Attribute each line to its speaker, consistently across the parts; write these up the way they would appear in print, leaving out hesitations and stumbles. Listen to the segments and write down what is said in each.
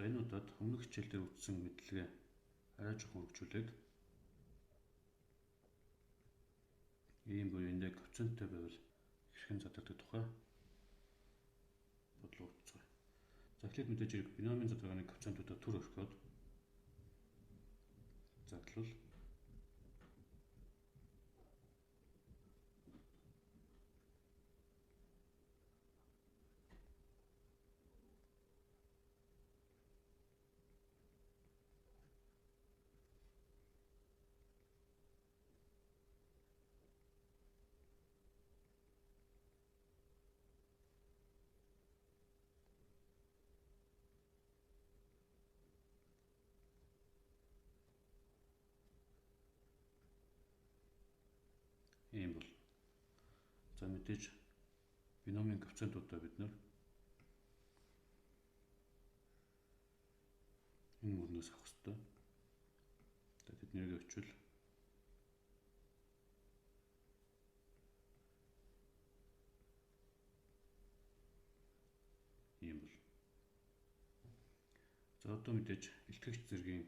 Speaker 1: За энэ удаад өмнөх хичээл дээр үзсэн мэдлэгээ арай жоохон өргөжүүлээд ийм буюу эндээ коэффициенттэй байвал хэрхэн задардаг тухай бодлого үзцгээе. За эхлээд мэдээж хэрэг биномын задаргааны коэффициентуудаа төр орхиод задлал ийм бол. За мэдээж биномын коэффициентуудаа бид нэр энэ мөрнөөс авах хэрэгтэй. За тэднийг өчвөл ийм бол. За одоо мэдээж илтгэгч зэргийн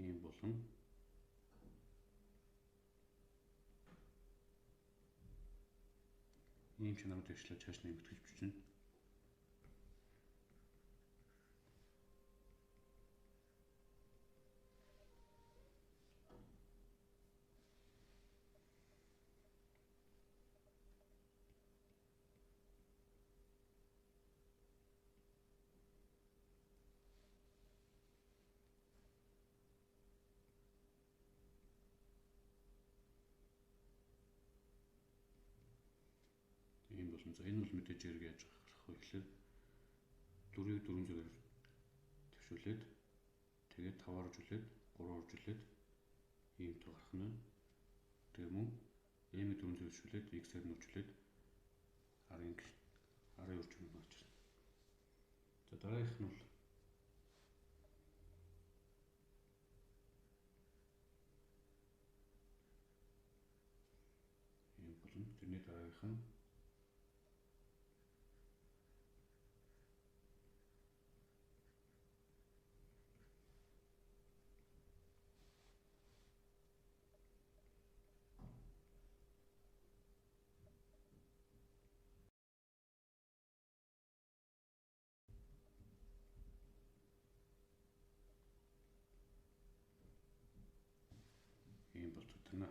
Speaker 1: ийм болон ийм чанарууд ажиллаж чааш нэмэгдэж бичнэ. Ийм болон. За энэ бол мэдээж хэрэг яаж гарах вэ гэхлээр 4-ийг 4 зэргээр төвшүүлээд тэгээд 5-аар үржүүлээд 3-аар үржүүлээд ийм тоо гарах нь. Тэгээ мөн m-ийг 4 зэрэг төвшүүлээд x-ээр нь үржүүлээд арын үржим гарч ирнэ. За дараагийнх нь бол ийм болно. Тэрний дараагийнх нь ийм бол тутана.